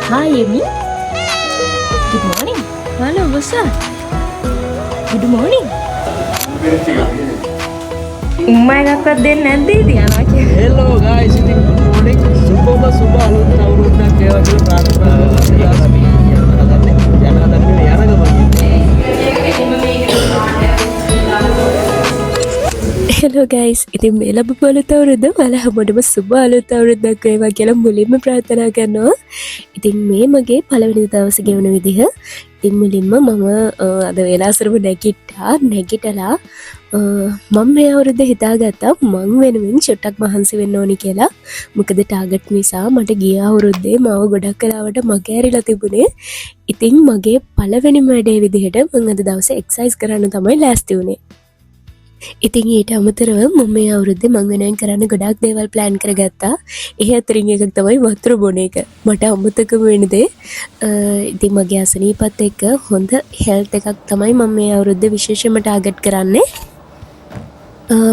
Hi, Amy. Good morning. Hello, what's up? Good morning. උම්මා එකක්වත් දෙන්නේ නැද්ද ඉතින් යනවා කියලා. Hello guys, ඉතින් good morning. සුබම සුබ අලුත් අවුරුද්දක් වේවා කියලා ප්‍රාර්ථනා කරනවා. අපි යන හදන්නේ යන හදන්නේ නෙමෙයි, යන ගමන් ඉන්නේ. හෙලෝ ගයිස්, ඉතින් මේ ලැබපු අලුත් අවුරුද්ද ඔයාලා හැමෝටම සුබ අලුත් අවුරුද්දක් වේවා කියලා මුලින්ම ප්‍රාර්ථනා කරනවා. ඉතින් මේ මගේ පළවෙනි දවස ගෙවන විදිහ. ඉතින් මුලින්ම මම අද වේලාසරම නැගිට්ටා. නැගිටලා මම මේ අවුරුද්ද හිතාගත්තා මං වෙනුවෙන් චුට්ටක් මහන්සි වෙන්න ඕනි කියලා. මොකද ටාගට් නිසා මට ගිය අවුරුද්දේ මාව ගොඩක් වෙලාවට මග ඇරිලා තිබුණේ. ඉතින් මගේ පළවෙනිම වැඩේ විදිහට මං අද දවසේ එක්සර්සයිස් කරන්න තමයි ලෑස්ති වුණේ. ඉතින් ඊට අමතරව මම මේ අවුරුද්දේ මං වෙනුවෙන් කරන්න ගොඩාක් දේවල් ප්ලෑන් කරගත්තා. ඒ අතරින් එකක් තමයි වතුර බොන එක. මට අමතකම වෙන දේ. ඉතින් මගේ අසනීපත් එක්ක හොඳ හෙල්ත් එකක් තමයි මම මේ අවුරුද්දේ විශේෂයෙන්ම ටාගට් කරන්නේ.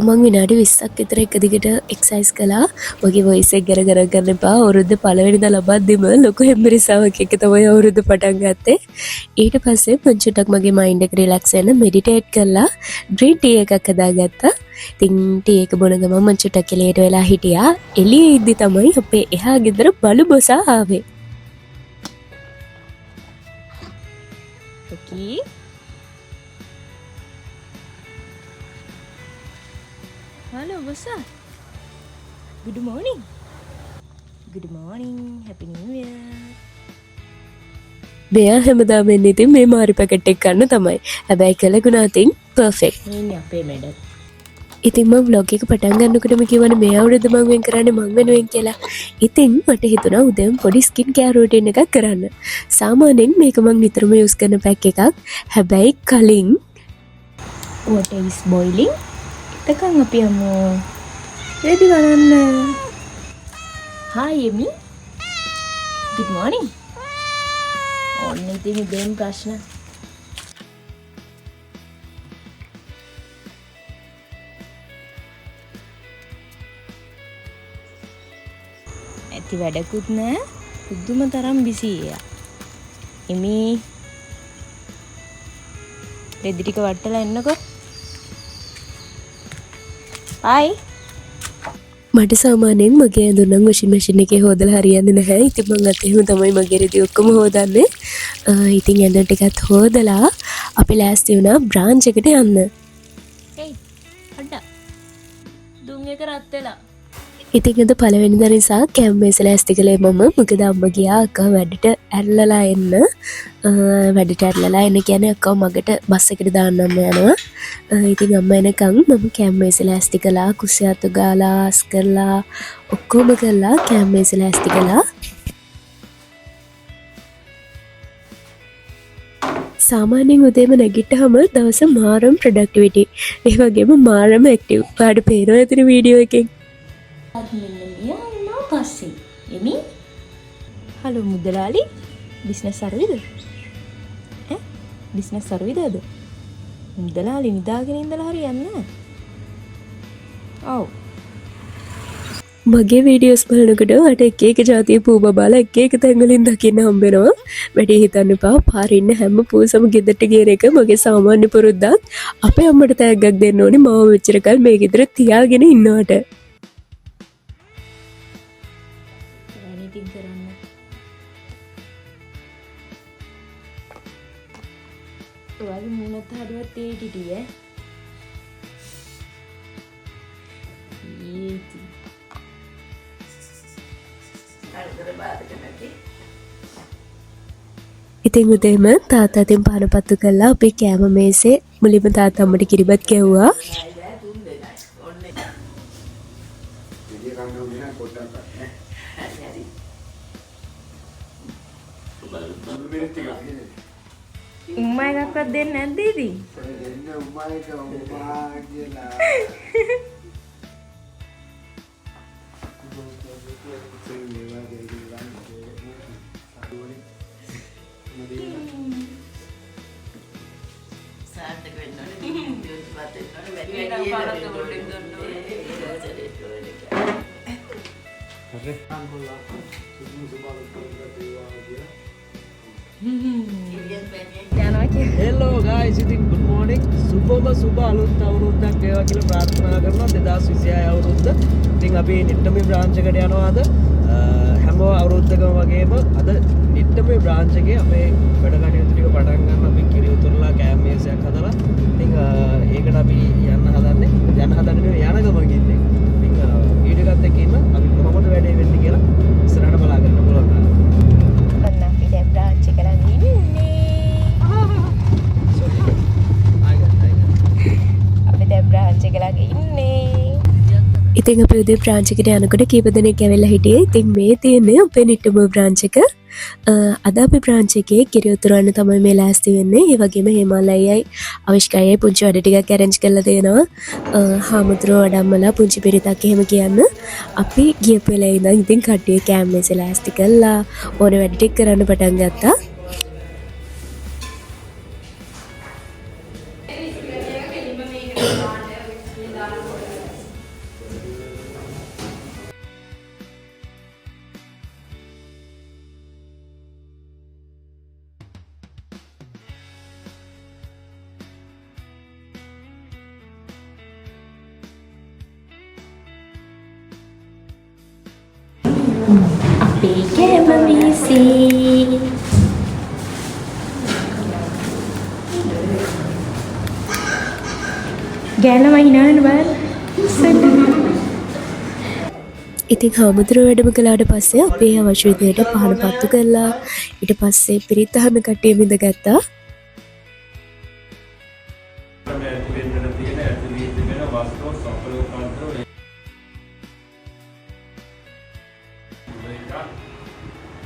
මං විනාඩි 20ක් විතර එක දිගට එක්සර්සයිස් කළා. මගේ වොයිස් එක ගැන ගණන් ගන්න එපා. අවුරුද්ද පළවෙනිදා ලබද්දිම ලොකු හෙම්බිරිස්සාවක් එක්ක තමයි අවුරුද්ද පටන් ගත්තේ. ඊට පස්සේ මං චුට්ටක් මගේ මයින්ඩ් එක රිලැක්ස් වෙන්න මෙඩිටේට් කරලා ග්‍රීන් ටී එකක් හදාගත්තා. ඉතින් ටී එක බොන ගමන් මං චුට්ටක් එළියට වෙලා හිටියා. එළියේ ඉද්දි තමයි අපේ එහා ගෙදර බලු බොසා ආවේ. ඔකී. Hello, what's up? Good morning. Good morning. Happy New Year. මෙයා හැමදාම එන්නේ ඉතින් මේ මාරි පැකට් එක ගන්න තමයි. හැබැයි කළ ගුණ අතින් පර්ෆෙක්ට්. මේ ඉන්නේ අපේ මැඩම්. ඉතින් මං ව්ලොග් එක පටන් ගන්නකොටම කිව්වනේ මේ අවුරුද්ද මං වෙන් කරන්නේ මං වෙනුවෙන් කියලා. ඉතින් මට හිතුණා උදේම පොඩි ස්කින් කෙයාර් රූටින් එකක් කරන්න. සාමාන්‍යයෙන් මේක මං නිතරම යූස් කරන පැක් එකක්. හැබැයි කලින් water is boiling. එතකන් අපි යමු රෙදි වරන්න. Hi, Amy. Good morning. ඔන්න ඉතින් උදේම ප්‍රශ්න. ඇති වැඩකුත් නෑ. පුදුම තරම් බිසි එයා. එමි රෙදි ටික වට්ටලා එන්නකෝ. බයි. මට සාමාන්‍යයෙන් මගේ ඇඳුම් නම් වොෂින් මැෂින් එකේ හොදලා හරියන්නේ නැහැ. ඉතින් මං අත එහෙම තමයි මගේ රෙදි ඔක්කොම හොදන්නේ. ඉතින් ඇඳුම් ටිකත් හොදලා අපි ලෑස්ති වුණා බ්‍රාන්ච් එකට යන්න. හේයි, අඩා. දුම් එක රත් වෙලා. ඉතින් අද පළවෙනිදා නිසා කැම් මේස ලෑස්ති කළේ මම. මොකද අම්මා ගියා අක්කා වැඩට ඇරලලා එන්න. වැඩට ඇරලලා එන්න කියන්නේ අක්කව මගට බස් එකට දාන්න අම්මා යනවා. ඉතින් අම්මා එනකන් මම කැම් මේස ලෑස්ති කළා. කුස්සිය අතු ගාලා, අස් කරලා, ඔක්කොම කරලා කැම් මේස ලෑස්ති කළා. සාමාන්‍යයෙන් උදේම නැගිට්ටහම දවස මාරම ප්‍රොඩක්ටිවිටි. ඒ වගේම මාරම ඇක්ටිව්. ඔයාලට පේනවා ඇතිනේ වීඩියෝ එකෙන්. මෙන්න මෙයා ඉන්නවා පස්සේ. එමි. හලෝ මුදලාලි. බිස්නස් අරුවිද? ඈ? බිස්නස් අරුවිද අද? මුදලාලි නිදාගෙන ඉඳලා හරියන්නේ නෑ. ඔව්. මගේ වීඩියෝස් බලනකොට ඔයාලට එක එක ජාතිය පූ බබාලා එක එක තැන් වලින් දකින්න හම්බ වෙනවා. වැඩි හිතන්න එපා. පාරේ ඉන්න හැම පූසම ගෙදරට ගේන එක මගේ සාමාන්‍ය පුරුද්දක්. අපේ අම්මට තෑග්ගක් දෙන්න ඕනේ මාව මෙච්චර කල් මේ ගෙදර තියාගෙන ඉන්නවට. ඉතින් කරන්න. ඔයාගේ මූණත් හඩුවත් ඒ ටිටි ඈ. ඒ ඉතින්. ඉතින් උදේම තාත්තා අතින් පාන පත්තු කරලා අපේ කෑම මේසේ මුලින්ම තාත්තා අම්මට කිරිබත් කැව්වා. උම්මා එකක්වත් දෙන්නේ නැද්ද ඉතින්? දෙන්න උම්මා එක උම්මා කියලා. සාර්ථක වෙන්න ඕනේ, දියුණුවපත් වෙන්න ඕනේ, වැඩි වැඩි වෙන්න ඕනේ. හරි. අංගොල්ලා සුදුසු සුබ අලුත් අවුරුද්දක් වේවා කියලා. Hello guys, ඉතින් good morning. සුබම සුබ අලුත් අවුරුද්දක් වේවා කියලා ප්‍රාර්ථනා කරනවා 2026 අවුරුද්ද. ඉතින් අපි නිට්ටඹේ බ්‍රාන්ච් එකට යනවා අද. හැම අවුරුද්දකම වගේම අද නිට්ටඹේ බ්‍රාන්ච් එකේ අපේ වැඩ කටයුතු ටික පටන් ගන්න අපි කිරි උතුරලා කෑම මේසයක් හදලා. ඉතින් ඒකට අපි යන්න හදන්නේ. යන්න හදන්නේ නෙවෙයි, යන ගමන් ඉන්නේ. ඉතින් වීඩියෝ එකත් එක්ක ඉන්න අපි කොහොමද වැඩේ වෙන්නේ කියලා ඉස්සරහට බලා ගන්න පුළුවන්. ඔන්න අපි දැන් බ්‍රාන්ච් එක ළඟ ඉන්නේ. Sorry. ආයෙ ගන්න, ආයෙ ගන්න. අපි දැන් බ්‍රාන්ච් එක ළඟ ඉන්නේ. ඉතින් අපි උදේ බ්‍රාන්ච් එකට යනකොට කීප දෙනෙක් ඇවිල්ලා හිටියේ. ඉතින් මේ තියෙන්නේ අපේ නිට්ටඹුව බ්‍රාන්ච් එක. අද අපි බ්‍රාන්ච් එකේ කිරි උතුරවන්න තමයි මේ ලෑස්ති වෙන්නේ. ඒ වගේම හේමාල් අයියයි අවිෂ්ක අයියයි පුංචි වැඩ ටිකක් ඇරේන්ජ් කරලා තියෙනවා. හාමුදුරුවෝ වඩම්මලා පුංචි පිරිතක් එහෙම කියන්න. අපි ගියපු වෙලේ ඉඳන් ඉතින් කට්ටිය කෑම මේසෙ ලෑස්ති කරලා ඕන වැඩ ටික කරන්න පටන් ගත්තා. අපේ කෑම මේසේ. ගෑනම හිනා වෙන බලන්න. ඉතින් හාමුදුරුවෝ වැඩම කළාට පස්සේ අපේ අවශ්‍ය විදිහට පහන පත්තු කරලා ඊට පස්සේ පිරිත් අහන කට්ටිය බිඳගත්තා. මේ ඇති වෙන්නට තියෙන ඇති වී තිබෙන වස්තුව සඵල උපද්දව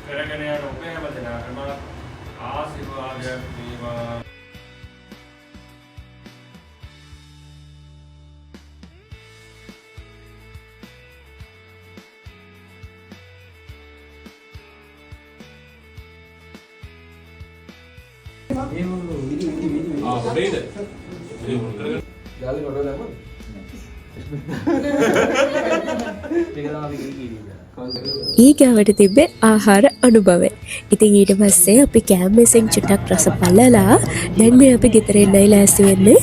ඒ කරගෙන යන ඔබ හැම දෙනාටම ආශිර්වාදයක් වේවා. ගාලේ ෆොටෝ දැම්මද? මේක තමයි අපි කිව්වේ. ඊගාවට තිබ්බේ ආහාර අනුභවය. ඉතින් ඊට පස්සේ අපි කෑම මේසෙන් චුට්ටක් රස බලලා දැන් මේ අපි ගෙදර එන්නයි ලෑස්ති වෙන්නේ.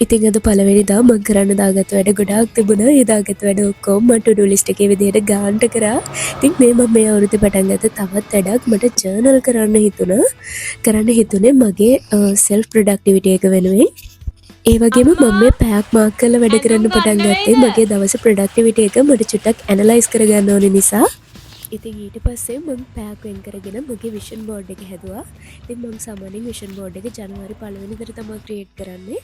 ඉතින් අද පළවෙනිදා මං කරන්න දාගත්ත වැඩ ගොඩාක් තිබුණා. ඒ දාගත්ත වැඩ ඔක්කොම මම to do list එකේ විදිහට ගානට කරා. ඉතින් මේ මම මේ අවුරුද්දේ පටන් ගත්ත තවත් වැඩක් මට ජර්නල් කරන්න හිතුණා. කරන්න හිතුනේ මගේ self productivity එක වෙනුවෙන්. ඒ වගේම මම මේ පැයක් මාක් කරලා වැඩ කරන්න පටන් ගත්තේ මගේ දවස ප්‍රොඩක්ටිවිටි එක මට චුට්ටක් ඇනලයිස් කරගන්න ඕන නිසා. ඉතින් ඊට පස්සේ මං පැයක් වෙන් කරගෙන මගේ විෂන් බෝඩ් එක හැදුවා. ඉතින් මං සාමාන්‍යයෙන් විෂන් බෝඩ් එක ජනවාරි පළවෙනිදට තමයි ක්‍රියේට් කරන්නේ.